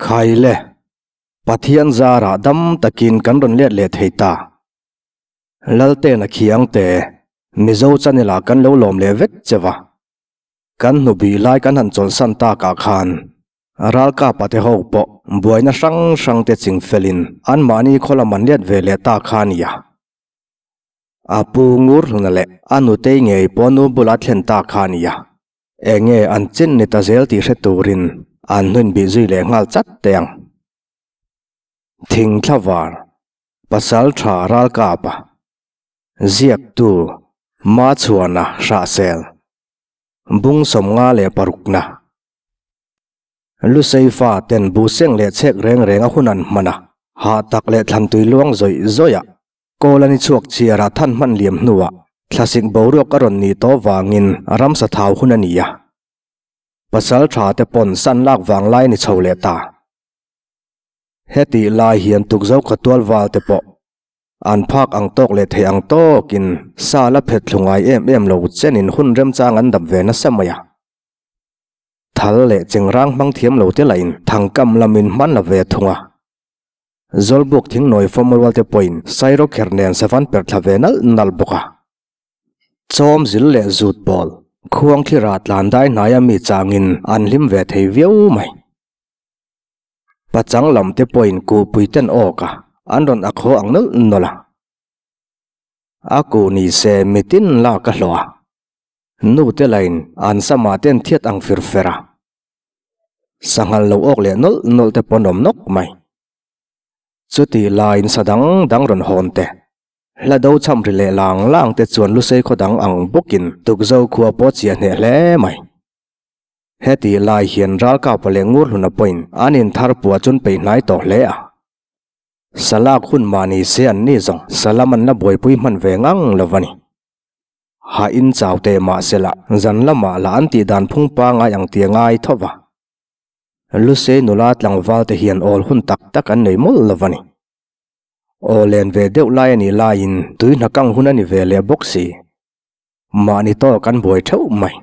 Khaile, Pathian zarah dam takin kan rawn let leh thei ta. Laltena khiang te, Mizo channel ah kan lo lawm leh vek che va. Kan hnubi lai kan han chawlhsan takah khan ralkapa te ho pawh buaina hrang hrang te ching felin anmahni khaw lam an let ve leh ta kha a nia. A pu ngur hluna leh a nutei ngei pawh nu bula thlen ta kha a nia. Enge an chin ni ta zel tih hre turin an hnuin bih zui leh nghal chat teh ang. Thing thlavar, pasal tha ralkapa, ziaktu Machhuana Hrahsel, Bung 56na. Lusei fa ten buhseng leh chhek reng reng a hun an hman a, hah tak leh thlantui luang zawih zawih a, Kawl an i chhuak chhiar a than hman liam hnuah thlasik boruak a rawn nih tawh vangin ramsa thau hun a ni a. Pasal tha te pawn san lak vang lai a ni chho leh ta. Hetih lai hian tukzo khawtual val te pawh an phak ang tawk leh thei ang tawkin sa la phet thlu ngai em em lo chenin hun remchang an dap ve nasa mai a. Thal leh chengrang hmang thiam lo te lahin thangkam lamin hman la ve thung a. Zawlbuk thingnawi fawm rual te pawhin Sairo kher nen savan per thla ve nalh nalh bawk a. Chawm zil leh zut pawl khuang thlir ah tlan dai hnaia mi changin an hlim ve thei viau mai. Pachang lam te pawhin kuhpui ten awk a, an rawn ak haw ang nawlh nawlh a. A kuh ni se mitin lak a hlawh a. Nu te lain an samah ten thiat ang fir fer a. Sanghal lo awk leh nawlh nawlh te pawn awm nawk mai. Chutih laiin sa dang dang rawn hawn te, hla do cham ri leh lang lang te chuan lusei khaw dang ang bawkin tukzo khua pawh chiah hneh hle mai. Hetih lai hian ralkapa leh ngurhluna pawhin an inthar puah chun peih hnai tawh hle a. Salak hun mahni se an ni zawng salam an la buaipui hman ve ngang lo va ni. Ha in chau teh mah se lah zan lamah lah an tih dan phung pangai ang tia ngai tho va. Lusei nula tlangval te hian awl hun tak tak an nei mawlh lo va ni. Aw len ve deuh lai a nih laiin tui hna kang hun a ni ve leh bawk si. Mahni tawk an buai theuh mai.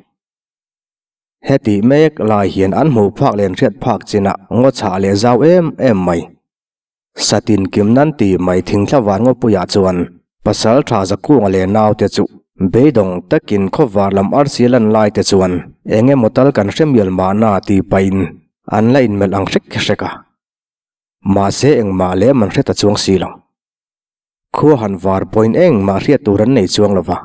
Hetih mek lai hian an hmuh phak leh an hriat phak chinah ngaw chhah leh zau em em mai. Satin kim nan ti mai thingthla van ngawpuiah chuan pasal tha Zakunga leh naute chu beidawng takin khawvar lam arsi lan lai te chuan eng emaw tal kan hre mial mahna tih pahin an la inmelh ang hrek hrek a. Mahse engmah lem an hre ta chuang si lo. Khua han var pawhin engmah hriat tur an nei chuang lo va.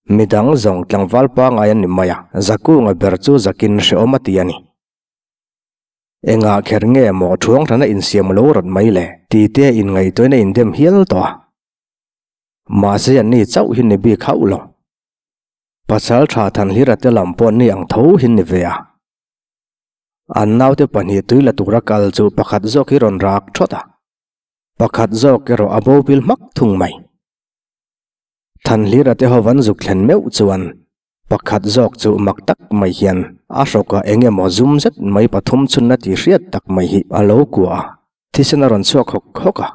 Midang zawng tlangval pangai an ni mai a, Zakunga ber chu zakin hrehawm a ti a ni. Engah kher nge maw thuang hrana insiam lo rawt mai le? Ti te inngaihtuahin a indem hial tawh a. Mahse an ni chauh hi ni bik hauh lo. Pasal tha Thanhlira te lam pawh ni ang tho hi ni ve a. An naute pahnih tui la tura kal chu pakhat zawk hi rawn rak thawt a. Pakhat zawk erawh a bo bil hmak thung mai. Thanhlira te ho van zuk thlen meuh chuan Pakhat zawk chu mak tak mai hian a hrawkah eng emaw zum zet mai pathum chhunna tih hriat tak mai hi a lo kuah a, thisen a rawn chhuak hawk hawk a.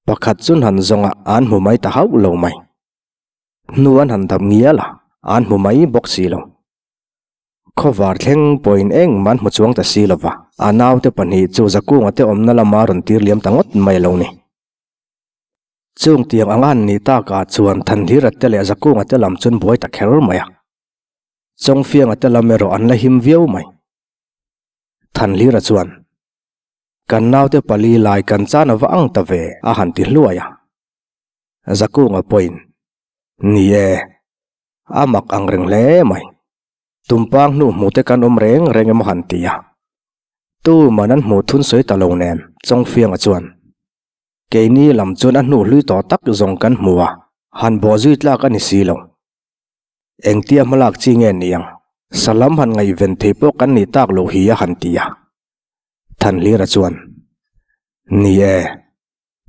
Pakhat chun han zawnga an hmu mai ta hauh lo mai. Hnu an han dap ngial a, an hmu mai bawk si lo. Khawvar thleng pawhin engmah an hmu chuang ta si lo va, a naute pahnih chu Zakunga te awmna lama rawn tir liam ta ngawt mai a lo ni. Chung tiang anga an nih takah chuan Thanhlira te leh Zakunga te lam chuan buai ta kher mai a. Chawngfianga te lam erawh an la him viau mai. Thanhlira chuan, Kan naute pali lai kan chan a va ang ta ve, a han ti hluai a. Zakunga pawhin, Ni e, a mak ang reng hle mai. Tumpang hnu hmu te kan awm reng reng emaw han ti a. Tuman an hmuh thun sawi ta lo nen, Chawngfianga chuan, Keini lam chuan a hnu hlui tawh tak zawng kan hmu a, han bawh zui tlak a ni si lo. Engtia hmalak chi nge niang? Salam han ngaihven thei pawh kan nih tak loh hi a han ti a. Thanhlira chuan, Ni e,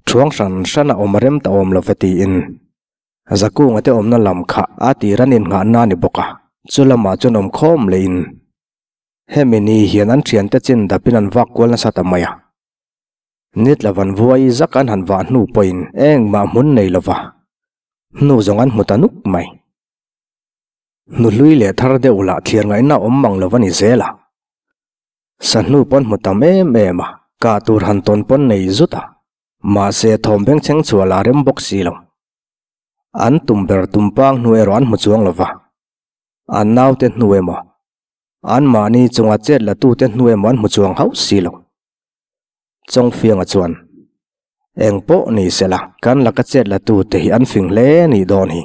thuang hran hran a awm rem ta awm lo ve tiin Zakunga te awmna lam kha a tir an innghahna a ni bawk a, chu lamah chuan awm khawm lehin hemi ni hian an thiante chin dapin an vak kual nasa ta mai a. Nitla van vuai zak an han vah hnu pawhin engmah hmun nei lova hnu zawng an hmu ta nuk mai. Hnu hlui leh thar deuh lah thlir ngaihna awm mang lo a ni zel a. Sahnu pawn hmu tam em em a, kah tur han tawn pawn nei zut a, mahse thawm bengchheng chhuah lah rem bawk si lo. An tum ber tumpang hnu erawh an hmu chuang lo va, an naute hnu emaw, anmahni chunga chet la tute hnu emaw an hmu chuang hauh si lo. Chawngfianga chuan, Eng pawh ni sela, kan laka chet la tute hi an fing hle nih dawn hi.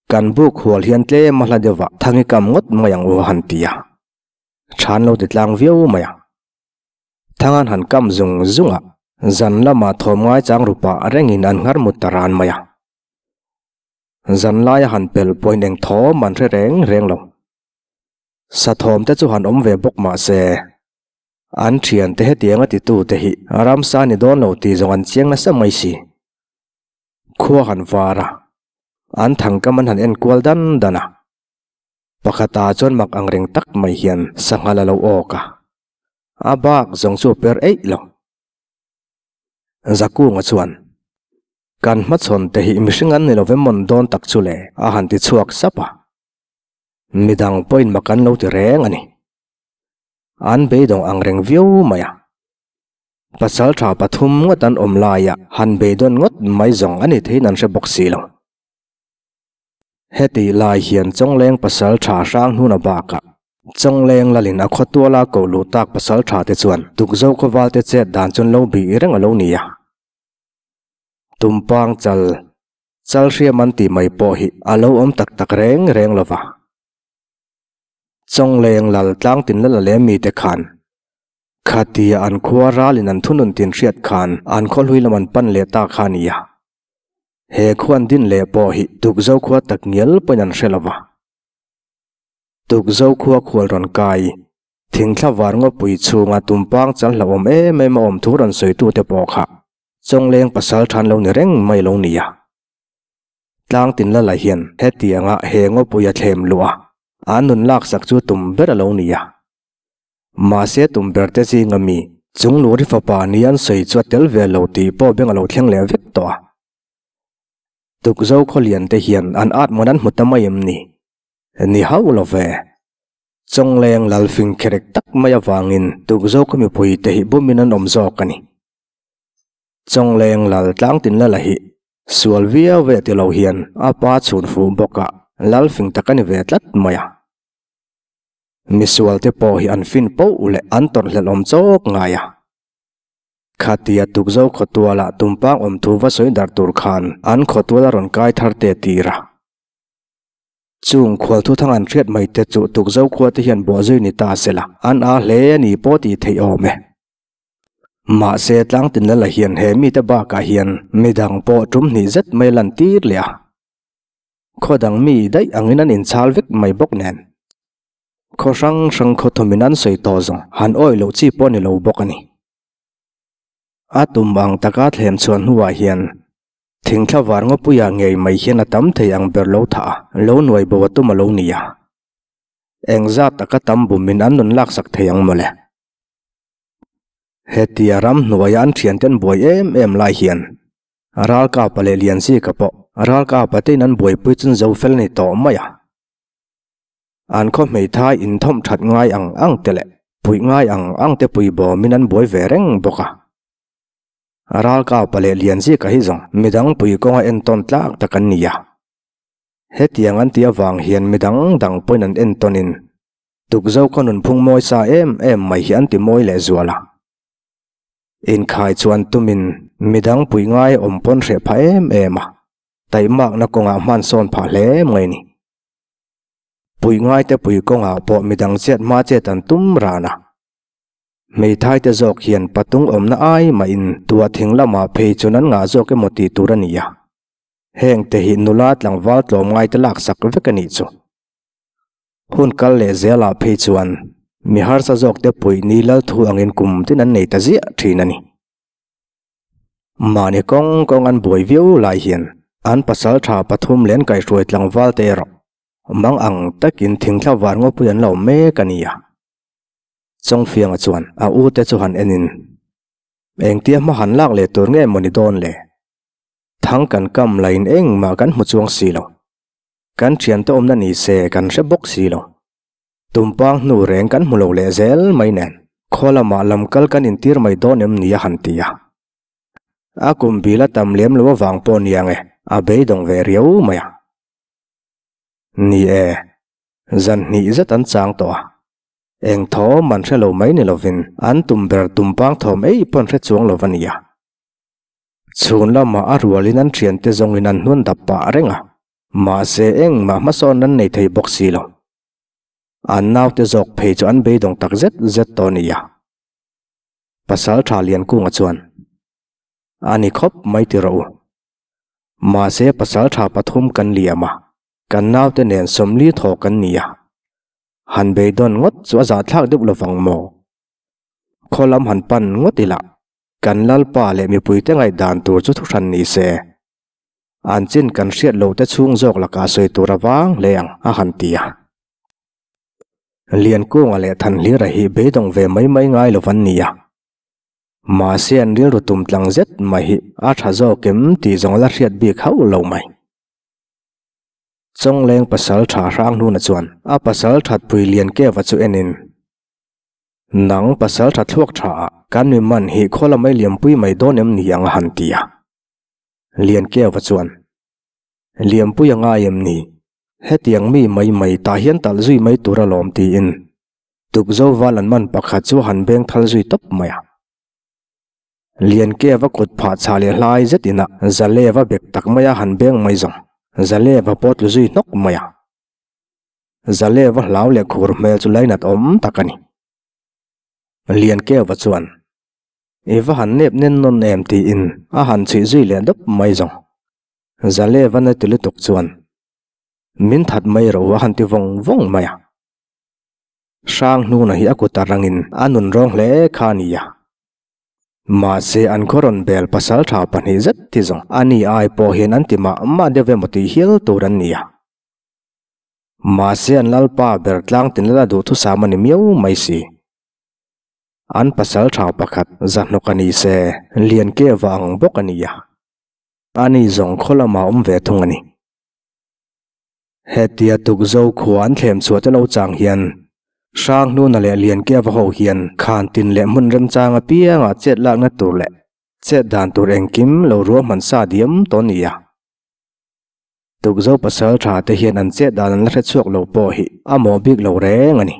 Kan buk hual hian tlem a hla deuhvah thangi kam ngawt mai ang u a han ti a. Than lo ti tlang viau mai a. Thangan han kam zung zung a, zan lamah thawm ngai chang ru pah rengin an nghar mut ta ran mai a. Zan laia han pel pawhin eng thawm an hre reng reng lo. Sa thawm te chu han awm ve bawk mah se, an thian te hetianga titu te hi ramsa ni dawn lo tih zawng an chiang nasa mai si. Khua han var a, an thangkam an han enkual dan dan a. Pakhatah chuan mak ang reng tak mai hian sanghal a lo awk a, a bak zawng chu a per eih lo. Zakunga chuan, Kan hmachhawn te hi mihring an ni lo ve mawn dawn tak chu le, a han ti chhuak sap a. Midang pawhin mak an lo ti reng a ni. An beidawng ang reng viau mai a. Pasal tha pathum ngawt an awm laia han beidawn ngawt mai zawng a ni theiin an hre bawk si lo. Heti lai hian Chawngleng pasal tha hrang hnuna bakah Chawngleng lalin a khawtuala koh luh tak pasal tha te chuan Tukzo khawval te chet dan chuan lo bih reng a lo ni a. Tumpang chal, chal hriam an tih mai pawh hi a lo awm tak tak reng reng lo va. Chawngleng lal tlang tin lal a lem mite khan khatia an khua ralin an thunun tin hriat khan an khawhlui lam an pan leh ta kha a ni a. He khuan din leh pawh hi Tukzo khua tak ngial pawhin an hre lo va. Tukzo khua khual rawn kai, thingthla var ngawpui chhunga tumpang chal hlauhawm em em a awm thu rawn sawitute pawh kha Chawngleng pasal than lo ni reng mai lo nia. Tlang tin lala hian hetianga he ngawpui a thlem luh a, an nun laksak chu tum ber a lo nia. Mahse tum ber te zinga mi Chungluri fapa ni an sawi chu a tel ve lo tih pawh beng a lo thleng leh vek tawh a. Tukzo khawlian te hian an at mawn an hmu ta mai em ni? Ni hauh lo ve. Chawngleng lalfing kherek tak mai avangin Tukzo khaw mipui te hi bumin an awm zawk a ni. Chawngleng lal tlangtin lala hi sual viau ve ti lo hian a pa chhun fuh bawk a, lalfing tak a ni ve tlat mai a. Misual te pawh hi an fin poh leh an tawrhhlelh awm chawk ngai a. Khatia Tukzo khawtualah tumpang awm thu va sawi darh tur khan an khawtual a rawn kai thar te tir a. Chung khual thuthang an hriat mai te chu Tukzo khua te hian bawhzui ni ta se la, an aa hle a ni pawh tih theih awm e. Mahse Tlangtinlala hian he mite bakah hian midang pawh tum hnih zet mai lan tir leh a. Khaw dang mi daih angin an inchhal vek mai bawk nen. Khaw hrang hrang khaw thawmin an sawi tawh zawng han awih loh chi pawh a ni lo bawk a ni. A tum ang taka thlem chhuah hnuah hian thingthla var ngawpuiah ngei mai hian a tam thei ang ber lo thah a, lo nuai bo a tum a lo ni a. Engzat taka tam bumin an nun laksak thei ang mawle. Hetia ramhnuaia an thianten buai em em lai hian Ralkapa leh Lianzika pawh Ralkapa tein an buaipui chun zo fel ni tawh mai a. An khaw hmeithai inthawm that ngai ang ang te leh puih ngai ang ang te pui bawmin an buai ve reng bawk a. Ralkapa leh Lianzika hi zawng midang pui kawnga entawn tlak tak an ni a. Hetiang an tih avang hian midang dang pawhin an entawnin Tukzo khaw nunphung mawi sa em em mai hi an ti mawi lehzual a. Inkhai chuan tumin midang pui ngai awm pawn hreh phah em em a, taihmakna kawngah hman sawn phah hle mai ni. Pui ngaite pui kawngah pawh midang chet hma chet an tum ran a. Hmeithai te zawk hian patung awmna ai mahin tua thing lamah phei chuan an ngah zawk emaw tih tur a ni a. Heng te hi nula tlangval tlawmngai te laksak vek a nih chu. Hun kal leh zelah phei chuan mi harsa zawkte puih ni lal thu angin kum tin an nei ta ziah thin a ni. Mahni kawng kawng an buai viau lai hian an pasal tha pathum leh an kaihhruai tlangval te erawh mang ang takin thingthla var ngawpui an lo mek a ni a. Chawngfianga chuan a ute chu han enin, Engtia hma han lak leh tur nge maw ni dawn le? Thang kan kam lain engmah kan hmu chuang si lo. Kan thiante awmna ni se kan hre bawk si lo. Tumpang hnu reng kan hmu lo leh zel mai nen, khaw lamah lamkal kan intir mai dawn em ni a han ti a. A kum bil a tam lem lo avang pawh niang e, a beidawng ve riau mai a. Ni e, zan hnih zet an chang tawh a. Eng thawm an hre lo mai ni lovin an tum ber tumpang thawm ei pawn hre chuang lo a nia. Chhun lamah a rualin an thiante zawngin an hnuan dap pah reng a, mahse engmah hmasawn an nei thei bawk si lo. An naute zawk phei chu an beidawng tak zet zet tawh a nia. Pasal tha Liankunga chuan, A ni khawp mai ti rawh u. Mahse pasal tha pathum kan liam a, kan naute nen 40 thaw kan ni a. Han beidawn ngawt chu a zahthlak deuh lovang maw? Khaw lam han pan ngawt ila, kan lalpa leh mipuite ngaihdan tur chu thuhran ni se. An chin kan hriat lo te chhung zawk lakah sawi tur a vang hle ang, a han ti a. Liankunga leh Thanhlira hi beidawng ve mai mai ngai lo an ni a. Mahse an rilru tum tlang zet mai hi a tha zawk em tih zawng la hriat bik hauh lo mai. Chawngleng pasal tha hrang hnuna chuan a pasal thatpui Liankeva chu enin, Nang pasal tha thluak tha ah kan mi man hi khaw lamai liampui mai dawn em ni ang a han ti a. Liankeva chuan, Liampui a ngai em ni? Hetiang mi mai mai tah hian talh zui mai tur alawm tiin Tukzo val an man pakhat chu a han beng thal zui tawp mai a. Liankeva kut phah chhah leh hlai zet ina Zaleva bek tak maia han beng mai zawng Zaleva pawh tlu zui hnawk mai a. Zaleva hlau leh khur hmel chu lainat awm tak a ni. Liankeva chuan, I va han nep nen nawn em tiin a han chhuih zui leh dawp mai zawng. Zaleva na ti lutuk chuan, Min that mai ro a han ti vawng vawng mai a. Hrang hnuna hi a kut a rangin a nun rawng hle kha a ni a. Mahse an khaw rawn bel pasal tha pahnih zet hi zawng a ni ai pawh hian an ti mah mah deuh emaw tih hial tur an ni a. Mahse an lalpa ber tlang tin lala duhthusam a ni miau mai si. An pasal tha pakhat zahnawk a ni se, Lianke vang bawk a ni a. Ani zawng khaw lamah awm ve thung a ni. Hetia Tukzo khua an thlem chhuah te lo chang hian Hranghnuna leh Liankiava ho hian khan tin leh hmun remchang apiangah chet lakna tur leh chet dan tur engkim lo ruahman sa diam tawh a ni a. Tukzo pasal tha te hian an chet dan an la hre chhuak lo pawh hi a mawh bik lo reng a ni.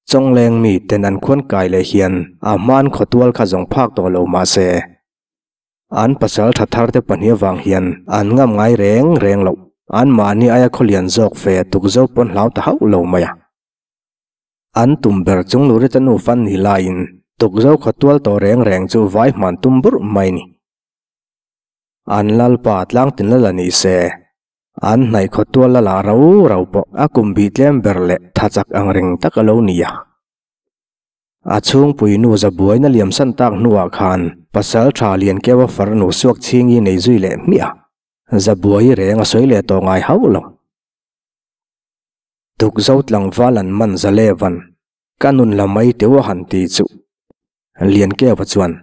Chawngleng mi ten an khuan kai leh hian a hmaan khawtual kha zawng phak tawh lo mah se, An pasal tha thar te pahnih avang hian an ngam ngai reng reng loh. An mahni aia khawlian zawk fe tuk zo pawn hlau ta hauh lo mai a. An tum ber chung Lurita nu fan ni laiin tuk zo khaw tual tawh reng reng chu vai hman tum burh mai ni. An lalpa tlang tin la la ni se, an hnaih khaw tual la la rau rau pawh a kum bih tlem ber leh tha chak ang reng tak a lo ni a. A chhungpui nu zabuaina liamsan tak hnuah khan pasal tha Liankeua farnu suak chhingi nei zui leh hmiah a, zabuai reng a sawi leh tawh ngai hauh lo. Tukzo tlangval an man Zalevan, ka nun la mai teu a han ti chu Liankeua chuan,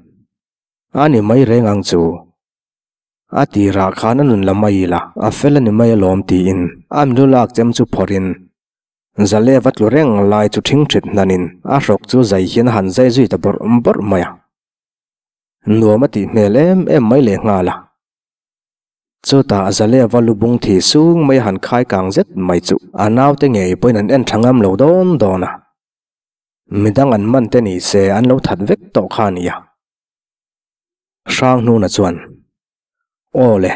A ni mai reng ang chu. A tirah khan a nun la mai ila, a fel a ni mai alawm tiin a milu lak chem chu phawrhin Zaleva tlu reng lai chu ṭhingṭhit hnanin a hrawk chu zai hian a han zai zui ta bawrh bawrh mai a. Nuam a tih hmel em em mai leh nghal a. Chutah Zaleva lu bung thi sung mai a han khai kang zet mai chu a naute ngei pawhin an en ṭha ngam lo dawn dawn a. Midang an man te ni se an lo that vek tawh kha a nia. Hranghnuna chuan, Aw le,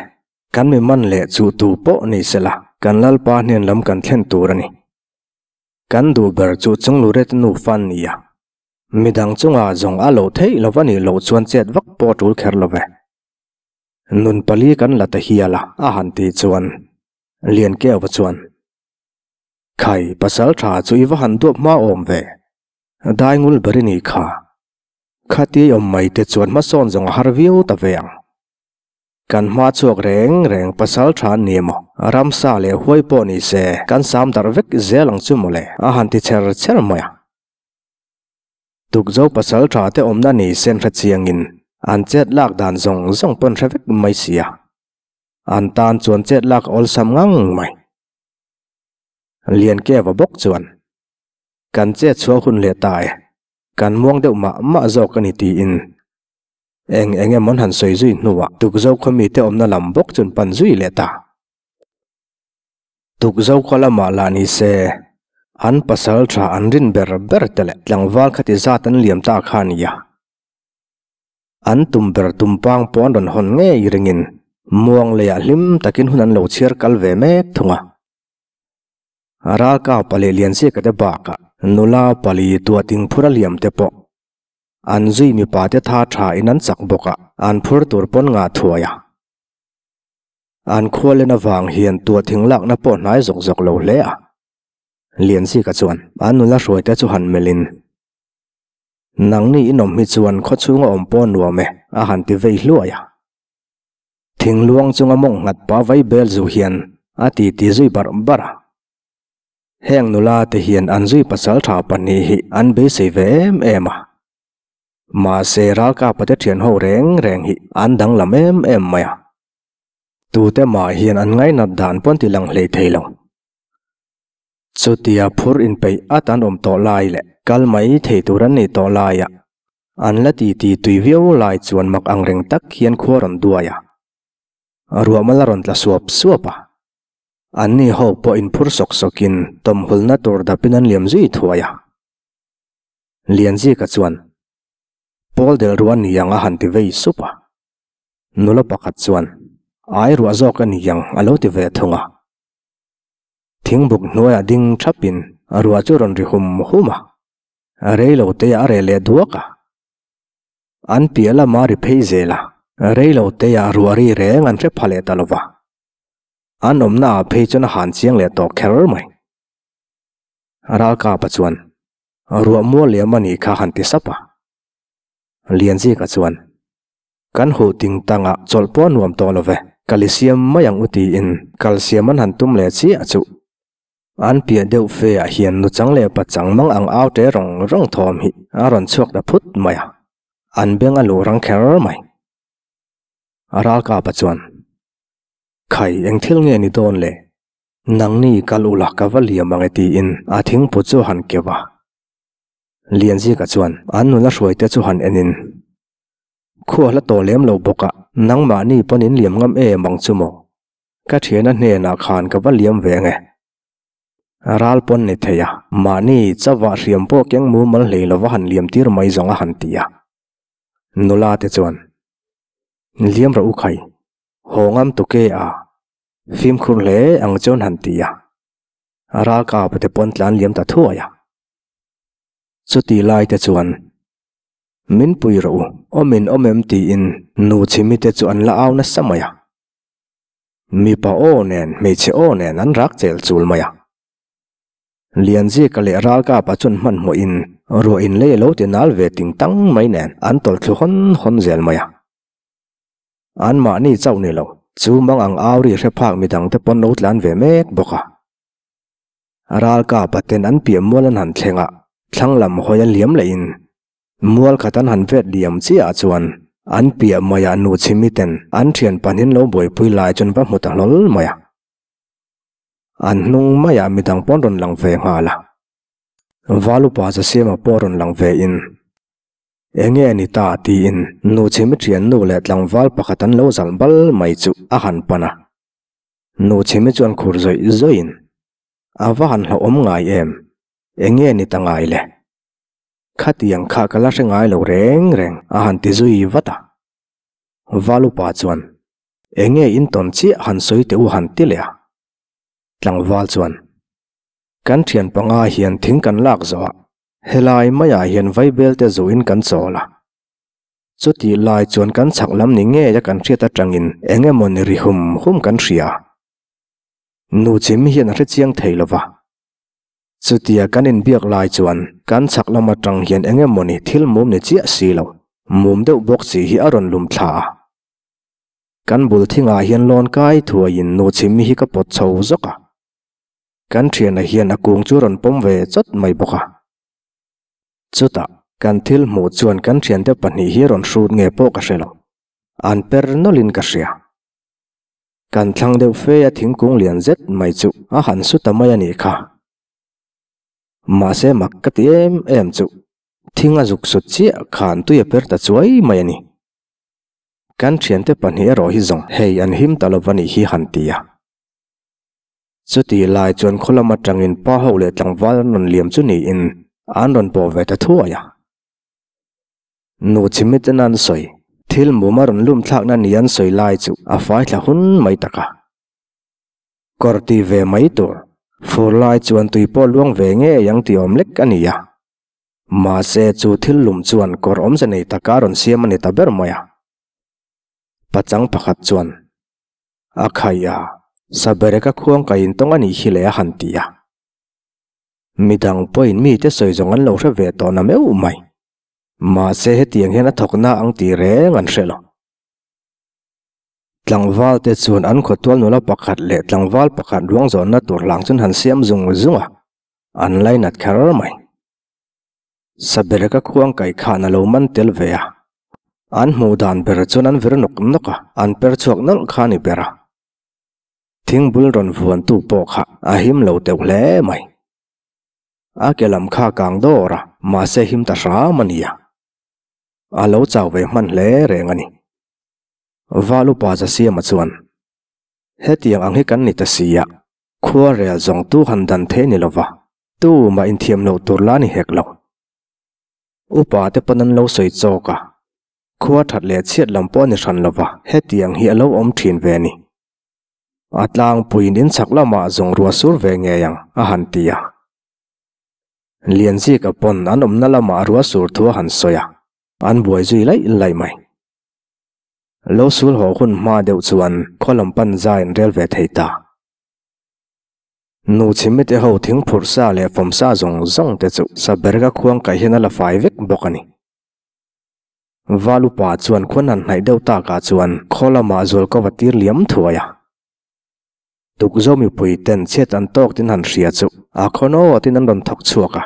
kan mi man leh chu tu pawh ni sela, kan Lalpa hnen lam kan thlen tur a ni. Kan duh ber chu Chungluret nu fan ni a. Midang chungah zawng a loh theih lo va nih loh chuan chet vak pawh a tul kher lo ve. Nun pali kan la ta hial a, a han tih chuan Liankeuva chuan, Khai, pasal tha chu i va han duap hma awm ve. Daingul ber i nih kha. Khati awm mai te chuan hmasawn zawng a har viau ta ve ang. Kan hma chhuak reng reng pasal tha an ni emaw, ramsa leh huai pawh ni se kan sam darh vek zel ang chu mawle a han ti cher cher mai a. Tukzo pasal tha te awmna ni sen hre chiangin an chet lak dan zawng zawng pawn hre vek mai sia. An tan chuan chet lak a awlsam ngang mai. Liankeva bawk chuan, Kan chet chhuah hun leh ta e, kan muang deuh mah mah zawk a ni tiin eng eng emaw an han sawi zui hnuah Tukzo khaw mite awmna lam bawk chu an pan zui leh ta. Tukzo khaw lamah lah ni se, an pasal tha an rin ber ber te leh tlangval khati zat an liam ta kha a nia. An tum ber tumpang pawh an rawn hawn ngei ringin muang leiah hlim takin hun an lo chhiar kal ve mek thung a. Ralkap leh Lianziaka te bakah nula pali tuating phur a liam te pawh an zui mipa te tha tha in an chak bawk a, an phur tur pawn ngah thuai a. An khualen avang hian tuathing lakna pawh hnai zawk zawk lo hle a. Lianzika chuan an nula hruai te chu han melh in, Nangni inawm hi chuan khawchhunga awm pawh nuam e, a han ti vei hluai a. Thingluang chunga mawng nghat pa vai bel zu hian a ti ti zui barh barh a. Heng nula te hian an zui pasal tha pahnih hi an beisei ve em em a. Mahse ralkapa te thian ho reng reng hi an danglam em em mai a. Tute mah hian an ngainat dan pawn ti lang hlei thei lo. Chutia phur inpeih at an awm tawh lai leh kal mai thei tur an nei tawh laia an la ti ti tui viau lai chuan mak ang reng tak hian khua rawn duai a, ruahmal a rawn tla suap suap a. Anni ho pawh inphur sawk sawkin tawmhulna tur dapin an liam zui thuai a. Lianzika chuan, Pawl del ruah ni ang a han ti vei sup a. Nula pakhat chuan, Ai ruah zawk a ni ang a lo ti ve thung a. Thingbuk hnuaiah ding thapin ruah chu rawn ri hum hum a, rei lo te a reh leh duak a. An piah lama ri phei zel a, rei lo te ah ruah ri reng an hre pha leh ta lo va. An awmna ah phei chuan a han chiang leh tawh kher mai. Ralkapa chuan, Ruah mual liam a nih kha han ti sap a. Lianzika chuan, Kan huh ting tangah chawlh pawh a nuam tawh lo ve, kal i siam mai ang u tiin kal siam an han tum leh chiah chuh. An piah deuh fe ah hian nuchang leh pachang mang ang au ṭe rawng rawng thawm hi a rawn chhuak ta phut mai a, an beng a luh rang kher mai. Ralkapa chuan, Khai eng thil nge ni dawn le? Nangni kal ula ka va liam ang e tiin a thingpu chu a han keuh a. Lianzika chuan an nula hruaite chu han enin, Khua hla tawh lem lo bawk a, nangmahni pawn in liam ngam em ang chu maw? Ka thiana hnenah khan ka va liam ve ange. Ral pawn ni thei a, mahni chauhah hriam pawh keng mumal hlei lova han liam tir mai zawng a han ti a. Nula te chuan, Liam rawh u khai, haw ngam tu ke a, fimkhur hle ang chuan han ti a. Ralkap te pawn tlan liam ta thuai a. Chuti lai te chuan Min pui rawh u, awmin awm em tiin nu chhimi te chu an la au nasa mai a. Mipa aw nen hmeichhe aw nen an rak chel chul mai a. Lianzika leh Ralkapa chuan hmanhmawhin ruah in lei a lo ti nal ve ting tang mai nen an tawlh thlu hawn hawn zel mai a. Anmahni chauh ni lo, chu mang ang au ri hre phak midang te pawn lo tlan ve mek bawk a. Ralkapa ten an piah mual an han thleng a, thlang lam hawi a liam leh in mual khat an han vet liam chiah ah chuan an piah mai ah nu chhimi ten an thian pahnin lo buaipui lai chuan va hmu ta hlawl mai a. An hnung mai ah midang pawn rawn lang ve nghal a. Valupa Zasiama pawh rawn lang ve in enge ni ta tiin nu chhimi thian nu leh tlangval pakhat an lo zalh bal mai chu a han pan a. Nu chhimi chuan khur zawih zawihin, A va han hlauhawm ngai em? Eng nge ni ta ngai le? Khatiang kha ka la hre ngai lo reng reng, a han ti zui vat a. Valupa chuan, Eng nge in tawn chiah han sawi teh u han ti leh a. Tlangval chuan, Kan thian panga hian thing kan lak zawh a, helai maiah hian vaibelte zuin kan chawl a. Chutih lai chuan kan chhak lam ni ngei a kan hriat atangin eng emaw ni ri hum hum kan hria. Nu chim hian a hre chiang thei lo va. Chutia kan inbiak lai chuan kan chhak lam atang hian eng emaw ni thil mum ni chiah si lo, mum deuh bawk si hi a rawn lum thla a. Kan bul thingah hian lawn kai thuaiin nu chim hi ka pawt chho zawk a. Kan thiana hian a kung chu rawn pawm ve chawt mai bawk a. Chutah, kan thil hmuh chuan kan thiante pahnih hi rawn hrut nge pawh ka hre lo. An per nawlhin ka hria. Kan thlang deuh fe a thingkung lian zet mai chu a han su ta mai a nih kha. Mahse mak ka ti em em chu thing a zuk sut chiah khan tui a per ta chuai mai a ni. Kan thiante pahnih erawh hi zawng hei an him ta lova nih hi han ti a. Chuti lai chuan khaw lam atangin pa ho leh tlangval an rawn liam chu niin an rawn pawh ve ta thuai a. Nu chimiten an sawi, thil mum a rawn lum thlakna ni an sawi lai chu a fai thla hun mai tak a. Kawr ti ve mai tur, fur lai chuan tui pawh luang ve ngei ang tih awm lek a ni a. Mahse chu thil lum chuan kawr awmze nei taka a rawn siam a ni ta ber mai a. Pachang pakhat chuan a khai a, Sabereka khuang ka intawng a nih hi le a han ti a. Midang pawhin mite sawi zawng an lo hre ve tawh na meuh mai. Mahse hetiang hian a thawk na ang tih reng an hre lo. Tlangval te chuan an khawtual nula pakhat leh tlangval pakhat ruang zawnna tur hlang chuan han siam zung zung a, an lainat kher mai. Sabereka khuang kaih khan a lo man tel ve a, an hmuh dan ber chuan an vir nawk nawk a, an per chhuak nawlh kha a ni ber a. Thingbul rawn vuantu pawh kha a him lo teuh hle mai. A ke lam kha a kang dawr a, mahse him ta hram a nia. A lo chau ve hman hle reng a ni. Val upa Zasiama chuan, Hetiang ang hi kan ni ta si a, khua rel zawng tu han dan thei ni lova, Tu mah inthiam loh tur la ni hek lo. Upa te pawn an lo sawi chawk a, khua that leh chhiat lam pawh a ni hran lova, hetiang hi a lo awm thin ve a ni. A tlangpuiin in chhak lamah zawng ruah sur ve ngei ang, a han ti a. Lianzika pawn an awmna lamah ruah sur thu a han sawi a, an buai zui laih laih mai. Lo sul haw hun hma deuh chuan khaw lam pan zai an rel ve thei ta. Nu chhimite ho thing phurh sa leh fawm sa zawng zawng te chu Saberga khuang kaih hian a la fai vek bawk a ni. Val upa chuan khuan han hnaih deuh takah chuan khaw lamah zualkova tir liam thuai a. Tukzo mipui ten chhiat an tawk tin han hria chu a khawn aw tin an rawn thawk chhuak a.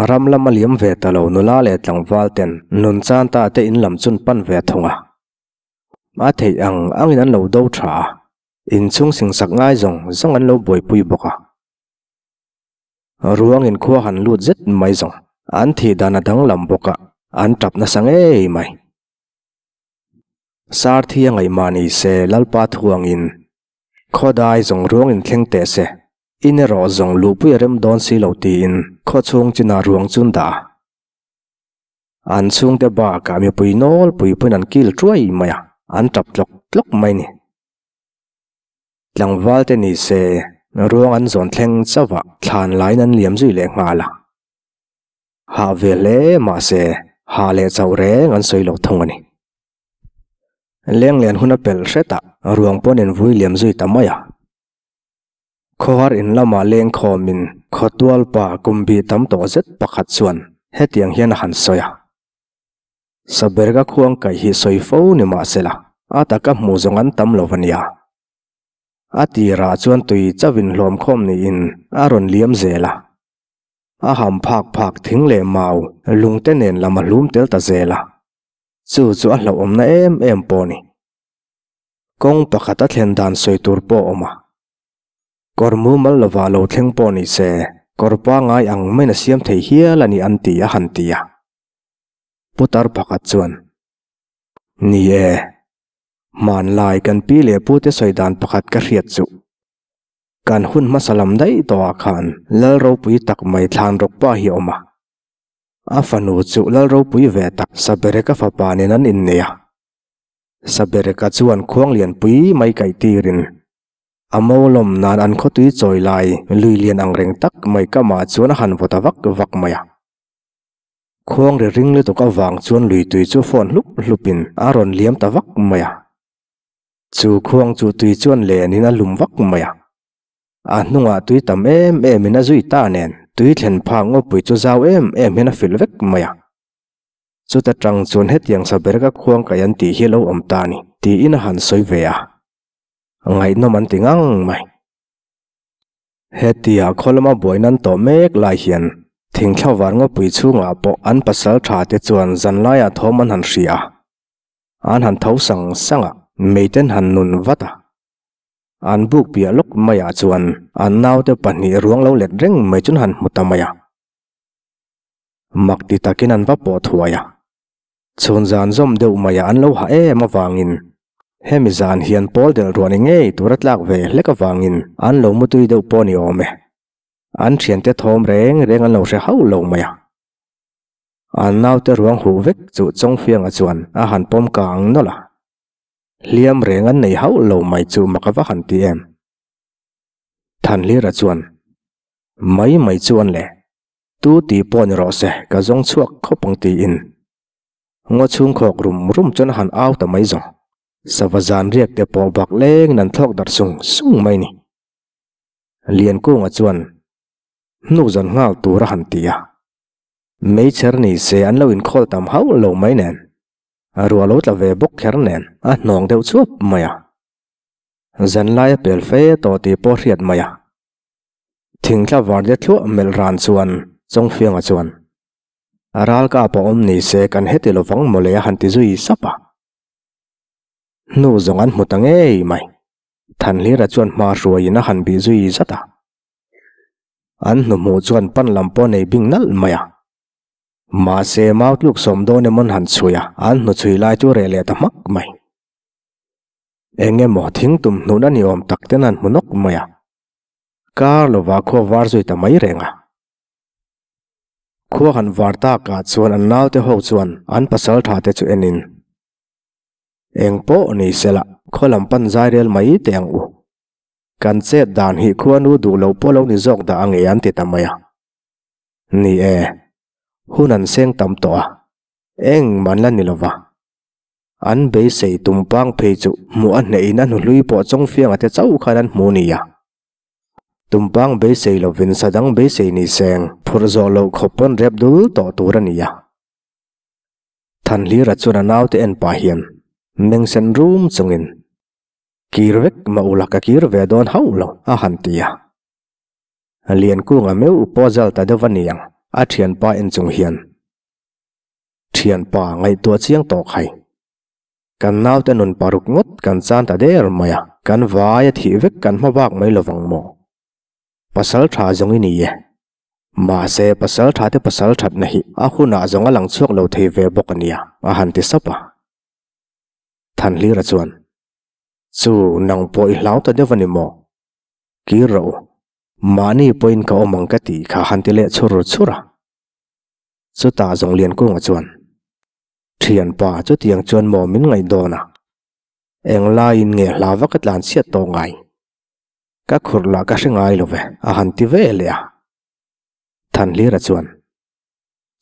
Ram lama liam ve ta lo nula leh tlangval ten nun chan ta te in lam chun pan ve thung a. A theih ang angin an lo do tha a. Inchhung singsak ngai zawng zawng an lo buaipui bawk a. Ruangin khua han lut zet mai zawng an thih dan a danglam bawk a, an tap nasa ngei mai. Sarthi a ngaihmah ni se Lalpa thuangin khawdai zawng ruangin thleng teh se, in erawh zawng luhpui a rem dawn si lo tiin khawchhung chinah ruang chun dah a. An chhungte bakah mipui nawlpui pawhin an kil tuai mai a, an tap tlawk tlawk mai ni. Tlangval te ni se, ruang an zawn thleng chauh a, thlan laiin an liam zui leh nghal a. Hah ve hle mah se, hah leh chauh reng an sawi lo thung a ni. Lenglen hun a pelh hret a, ruang pawn in vui liam zui ta mai a. Khawhar in lamah lengkhawmin khawtual pa kum bih tam tawh zet pakhat chuan hetiang hian a han sawi a. Saberga khuang kaih hi sawi fo ni mahsela, a taka hmuh zawng an tam lo a nia. A tirah chuan tui chauhin hlawm khawm niin a rawn liam zel a. A ham phak phak thing leh mau lungte nen lam a hlum tel ta zel a. Chu chu a hlauhawmna em em pawh a ni. Kawng pakhat a thlen dan sawi tur pawh a awm a. Kawr mumal lovah lo thleng pawh ni se, kawr pangai ang maiin a siam thei hial a ni an ti a han ti a. Putar pakhat chuan, Ni e, hmanlai kan pi leh pute sawi dan pakhat ka hriat chu. Kan hun hmasa lam daih tawhah khan Lal ropui tak mai thlan rawk pa hi a awm a. A fanu chu Lal ropui ve tak Sabereka fapa nen an innei a. Sabereka chuan khuang lianpui mai kaih tirin a molawm nan an khawtui chawi lai lui lian angreng tak mai kamah chuan a han vaw ta vak vak mai a. Khuang ri ring lutuk avang chuan lui tui chu phone hlup hlupin a rawn liam ta vak mai a. Chu khuang chu tui chuan lenin a lum vak mai a. A hnungah tui tam em emin a zui ta nen tui thlen phak ngawpui chu zau em em hian a filh vek mai a. Chuta tang chuan hetiang saberga khuang kaih an tih hi a lo awm ta a ni tiin a han sawi ve a. Ngaihnawm an ti ngang mai. Hetia khaw lama buai nan tawh mek lai hian thingthla var ngawpui chhungah pawh an pasal tha te chuan zanlaiah thawm an han hria a, an han tho sang sang a, meiten han nun vat a. An buk piah lawk maiah chuan an naute pahnih ruang lo let reng mai chu an han hmu ta mai a. Mak ti takin an va pawh thuai a. Chhun zan zawm deuh maiah an lo hah em avangin hemi zan hian pawl delh ruah ni ngei tur a tlak ve hlek avangin an lo mutui deuh pawh ni awm e. An thiante thawm reng reng an lo hre hauh lo mai a. An naute ruang huh vek chu Chawngfianga chuan a han pawm kang nawlh a. Hliam reng an nei hauh lo mai chu mak a va han ti em. Thanhlira chuan, Mai mai chuan le. Tu ti pawh ni rawh se, ka zawng chhuak khawp ang tiin. Ngaw chhung khawk rum rum chuan a han au ta mai zawng. Sava zan riak te pawh bak lengin an thlawk darh sung sung mai ni. Liankunga chuan hnuk zawn nghal tur a han ti a. Meichher ni se an lo inkhawl tam hauh lo mai nen, a ruah lo tla ve bawk kher nen a hnawng deuh chuap mai a. Zanlai a pel fe tawh tih pawh hriat mai a. Thingthla var de thluah melh ran chuan Chawngfianga chuan, A ral ka pawh awm ni se kan heti lovang mawle a han ti zui sap a. Hnu zawng an hmu ta ngei mai. Thanhlira chuan hma hruaiin a han bih zui zat a. An hnuhmuh chuan pan lam pawh nei bing nalh mai a. Mahse mau tluk sawm dawn emawn han chhui a, an hnuchhui lai chu reh leh ta hmak mai. Eng emaw thing tum hnun a ni awm tak ten an hmu nawk mai a. Kar lova khua var zui ta mai reng a. Khua han var takah chuan an naute ho chuan an pasal tha te chu enin, Eng pawh ni sela, khaw lam pan zai rel mai teh ang u. Kan chet dan hi khua nu duh lo pawh lo ni zawk dah ange an ti ta mai a. Ni e, hun an seng tam tawh a, engmah an la ni lova. An beisei tumpang phei chu hmuh a hnehin a hnuhlui pawh Chawngfianga te chauh khan an hmu nia. Tumpang beisei lovin sadang beisei ni seng phurh zawh loh khawp pawn rep dul tawh tur a nia. Thanhlira chuan a naute en pah hian mengsen rum chungin, Kir vek mah ula ka kir ve dawn hauh lo, a han ti a. Liankunga meuh pawh zal ta deuh a niang, a thianpa en chung hian. Thianpa ngaihtuah chiang tawh khai. Kan naute nun paruk ngawt kan chan ta der mai a, kan vai a thih vek kan hma bak mai lovang maw? Pasal tha zawng i ni e. Mahse pasal tha te pasal thatna hi a hunah zawng a lang chhuak lo thei ve bawk a nia, a han ti sap a. Thanhlira chuan, Chu, nang pawh i hlau ta deuh a ni maw? Kir rawh u. Mahni pawhin ka awm ang ka tih kha han ti leh chhur chhur a. Chutah Zawngliankunga chuan, Thianpa, chutiang chuan maw min ngaih dawn a? Eng laiin nge hla vak a tlan chhiat tawh ngai? Ka khurh lah ka hre ngai lo ve, a han ti ve leh a. Thanhlira chuan,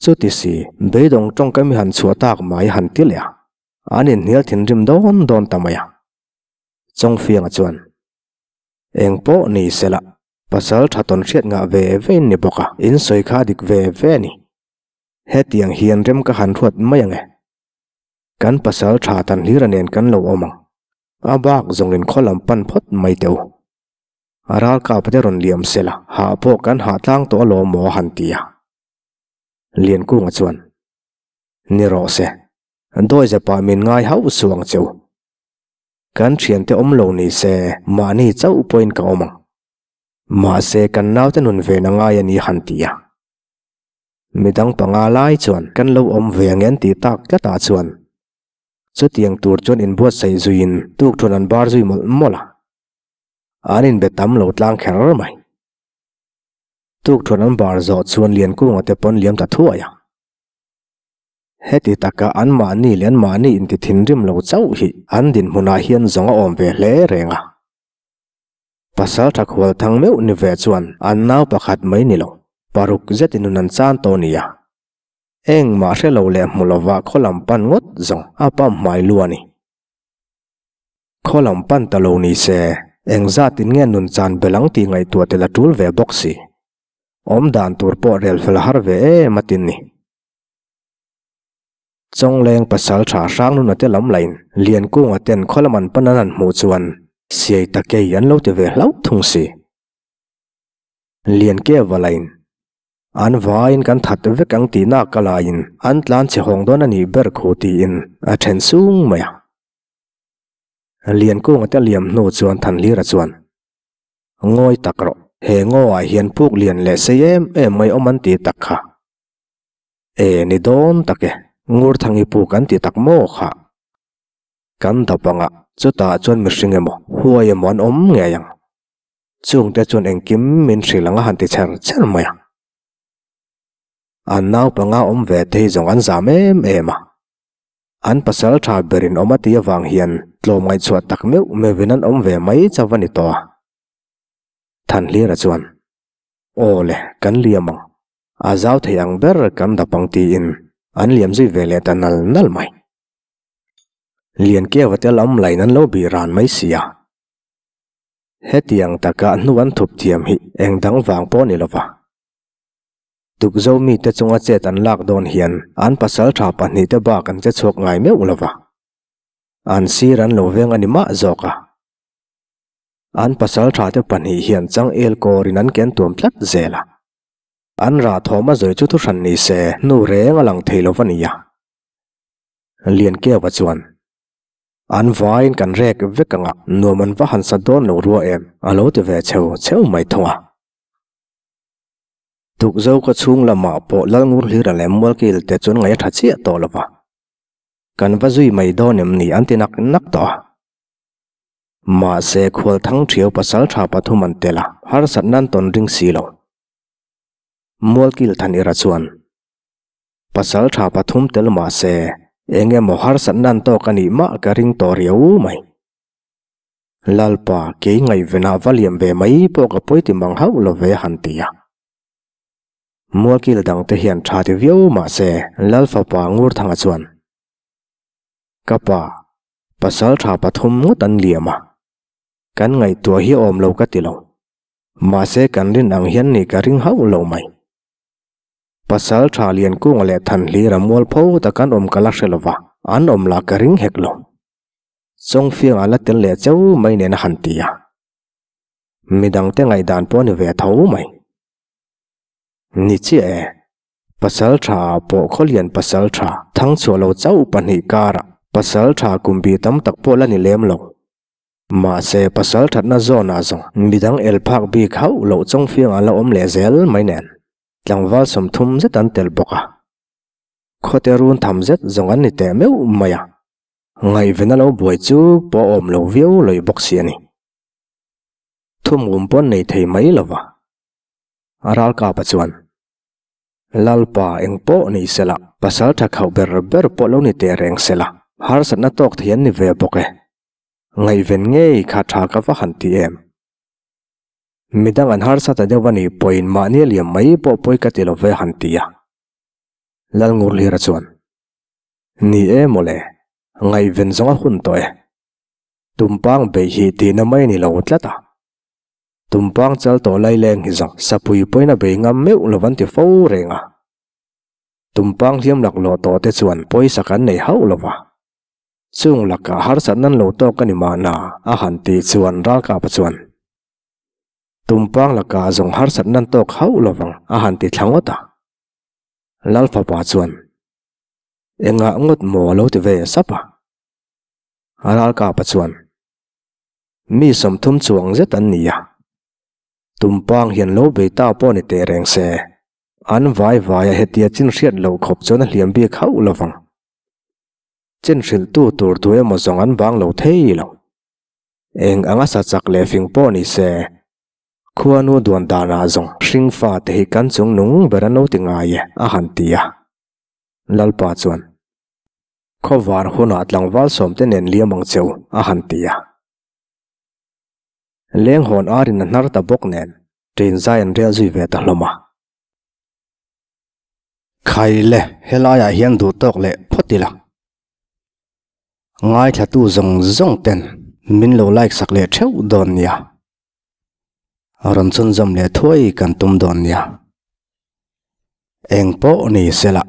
Chuti si, beidawng tawngka mi han chhuah tak mai a han ti leh a. An inhnial thinrim dawn dawn ta mai a. Chawngfianga chuan, Eng pawh ni sela, pasal tha tawn hriat ngah ve ve in ni bawk a, in sawi kha a dik ve ve a ni. Hetiang hian rem ka han ruat mai ang e. Kan pasal tha tan hlira nen kan lo awm ang. A bak zawngin khaw lam pan phawt mai teh u. A ralkap te rawn liam sela, hah pawh kan hah tlang tawh alawm maw a han ti a. Liankunga chuan, Ni rawh se, dawizepah min ngai hauh suh ang che u. Kan thiante awm lo ni se, mahni chauh pawhin ka awm ang. Mahse, kan naute nun ve na ngai a ni han ti a. Midang panga lai chuan kan lo awm ve ang en tih tak tlatah chuan chutiang tur chuan inbuatsaih zuiin tukthuan an bar zui mawlh mawlh a. An inbe tam lo tlang kher mai. Tukthuan an bar zawh chuan Liankunga te pawn liam ta thuai a. Heti taka anmahni leh anmahni inti thinrim lo chauh hi an dinhmunah hian zawng a awm ve hle reng a. Pasal tha khual thang meuh ni ve chuan an nau pakhat mai ni lo, paruk zetin nun an chan tawh nia. Engmah hre lo leh hmu lova khaw lam pan ngawt zawng a pam hmai lu a ni. Khaw lam pan ta lo ni se, engzatin nge nun chan bel ang tih ngaihtuah tel a tul ve bawk si. Awm dan tur pawh rel fel har ve em a tin ni. Chawngleng pasal tha Hrangnuna te lam lain Liankunga ten khaw lam an pan an han hmuh chuan siai ta kei an lo ti ve hlauh thung si. Liankeva lain an vaiin kan that vek ang tih nak a laiin an tlan chhe hawng dawn a nih ber khu tiin a then sung mai a. Liankunga te liam hnu chuan Thanhlira chuan, Ngawi tak rawh, he ngaw ah hian puk lian leh sei em em mai awm an ti tak kha. E, ni dawn tak e, Ngurthangi puk an ti tak maw kha. Kan dap anga, chutah chuan mihring emaw, huai emaw an awm ngei ang. Chungte chuan engkim min hrilh ang a han ti chher chher mai a. An naupanga awm ve te hi zawng an zam em em a. An pasal tha berin awm a tih avang hian tlawm ngaihchhuah tak meuh meuhin an awm ve mai chauh a ni tawh a. Thanhlira chuan, Aw le, kan liam ang. A zau thei ang ber kan dap ang tiin an liam zui ve leh ta nal nal mai. Liankeua te lam lain an lo bih ran mai si a. Hetiang taka hnu an thup thiam hi eng dang vang pawh ni lova. Tukzo mite chunga chet an lak dawn hian an pasal tha pahnihte bak an che chhuak ngai meuh lo va. An sir an lo veng a ni mah zawk a. An pasal thate pahnih hian changel kawrin an ken tuam tlat zel a. An rah thawm a zawi chu thuhran ni se hnu reng a lang thei lo va nia. Liankeua chuan, An vaiin kan rek vek anga nuam an va han sa dawn lo rua em a lo ti ve cheu cheu mai thung a. Tukzo ka chhung lamah pawh Lalngurhlira leh Mualkil te chuan ngaih a tha chiah tawh lo va. Kan va zui mai dawn em ni an ti nak nak tawh a. Mahse khualthang thiau pasal tha pathum an tel a, harsat nan tawn ring si lo. Mualkil than ira chuan pasal tha pathum tel mahse eng emaw harsat nan tawk a nih mah ka ring tawh riau mai. Lalpa, kei ngaihvenah va liam ve mai pawh ka pawi ti mang hauh lo ve han ti a. Mualkil dangte hian tha ti viau mah se Lal fapa Ngurthanga chuan, Ka pa, pasal tha pathum ngawt an liam a. Kan ngaihtuah hi awm lo ka ti lo. Mahse kan rin ang hian ni ka ring hauh lo mai. Pasal tha Liankunga leh Thanhlira mualpho tak an awm ka la hre lo va, an awm lah ka ring hek lo. Chawngfiang a la tel leh cheu mai nen a han ti a. Midangte ngaihdan pawh a ni ve tho mai. Ni chiah e, pasal tha ah pawh khawlian pasal tha thangchhuah lo chauh pahnih karah pasal tha kum bi tam tak pawh la ni lem lo. Mahse pasal thatna zawnah zawng midang el phak bik hauh loh chawngfiang a la awm leh zel mai nen tlangval 30 zet an tel bawk a. Khawte run tham zet zawng an ni teh meuh mai a. Ngaihven a lo buai chu pawh awm lo viau lawih bawk si a ni. Thumum pawn nei thei mai lo va. A ralkapa chuan, Lalpa eng pawh ni sela, pasal tha khauh ber ber pawh lo ni teh reng sela, harsatna tawk thei an ni ve bawk e. Ngaihven ngei kha tha ka va han ti em. Midang an harsat a deuh a nih pawhin mahni a liam mai pawh pawi ka ti lo ve han ti a. Lalngurhlira chuan, Ni e mawle, ngaihven zawng a hun tawh e. Tumpang beih hi tihna mai a ni lo tlat a. Tumpang chal tawh lai leng hi zawng sapui pawhin a bei ngam meuh lo an ti fo reng a. Tumpang hliam laklawh tawh te chuan pawisa kan nei hauh lo va. Chung lakah harsat nan lo tawk a ni mahna a han tih chuan ralkapa chuan Tumpang lakah zawng harsat nan tawk hauh lo vang a han ti thla ngawt a. Lalfapa chuan Engah ngawt maw a lo ti ve sap a. A ralkapa chuan, Mi 30 chuang zet an ni a. Tumpang hian lo bei ta pawh ni teh reng se, an vai vaia hetia chin hriat loh khawp chuan a hliam bik hauh lo vang. Chin hrilhtu tur tu emaw zawng an bang lo thei lo. Eng anga sa chak leh fing pawh ni se, Khuanu duan danah zawng hring fate hi kan chung nung ber an lo ti ngai e, a han ti a. Lalpa chuan, Khawvar hunah tlangval sawmte nen liam ang cheu, a han ti a. Lenghawn arin a hnar ta bawk nen, ṭin zai an rel zui ve ta hlawm a. Khai le, helaiah hian duh tawk leh phawt ila. Ngaithlatu zawng zawng ten min lo like sak leh theuh dawn nia. Rawn chhunzawm leh thuai kan tum dawn nia. Eng pawh ni sela,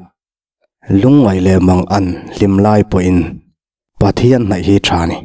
lungngaih leh mang an hlim lai pawhin Pathian hnaih hi tha ni.